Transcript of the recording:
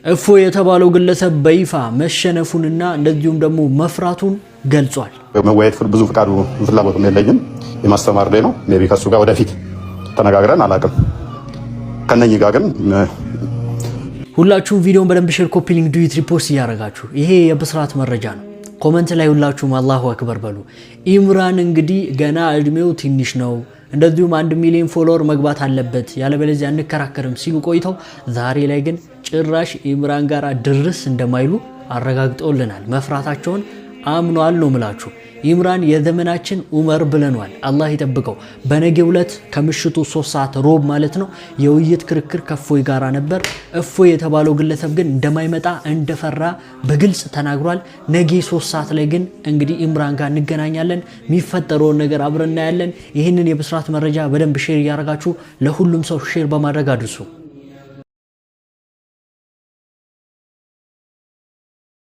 እፎይ የተባለው ግለሰብ በይፋ መሸነፉንና እንደዚሁም ደግሞ መፍራቱን ገልጿል። መወያየት ብዙ ፍቃዱ ፍላጎቱም የለኝም። የማስተማር ላይ ነው። Maybe ከሱ ጋር ወደፊት ተነጋግረን አላውቅም። ከነኚህ ጋር ግን ሁላችሁም ቪዲዮን በደንብ share፣ copy link፣ duet፣ repost እያደረጋችሁ ይሄ የብስራት መረጃ ነው። Comment ላይ ሁላችሁም አላሁ አክበር በሉ። ኢምራን እንግዲህ ገና እድሜው ትንሽ ነው፣ እንደዚሁም 1 ሚሊዮን follower መግባት አለበት፣ ያለበለዚያ አንከራከርም ሲሉ ቆይተው ዛሬ ላይ ግን ጭራሽ ኢምራን ጋር ድርስ እንደማይሉ አረጋግጠውልናል። መፍራታቸውን አምኗል ነው ምላችሁ። ኢምራን የዘመናችን ኡመር ብለኗል። አላህ ይጠብቀው። በነገው ዕለት ከምሽቱ 3 ሰዓት ሮብ ማለት ነው የውይይት ክርክር ከእፎይ ጋራ ነበር። እፎይ የተባለው ግለሰብ ግን እንደማይመጣ እንደፈራ በግልጽ ተናግሯል። ነገ 3 ሰዓት ላይ ግን እንግዲህ ኢምራን ጋር እንገናኛለን። የሚፈጠረውን ነገር አብረን እናያለን። ይህንን የብስራት መረጃ በደንብ share እያደረጋችሁ ለሁሉም ሰው share በማድረግ አድርሱ።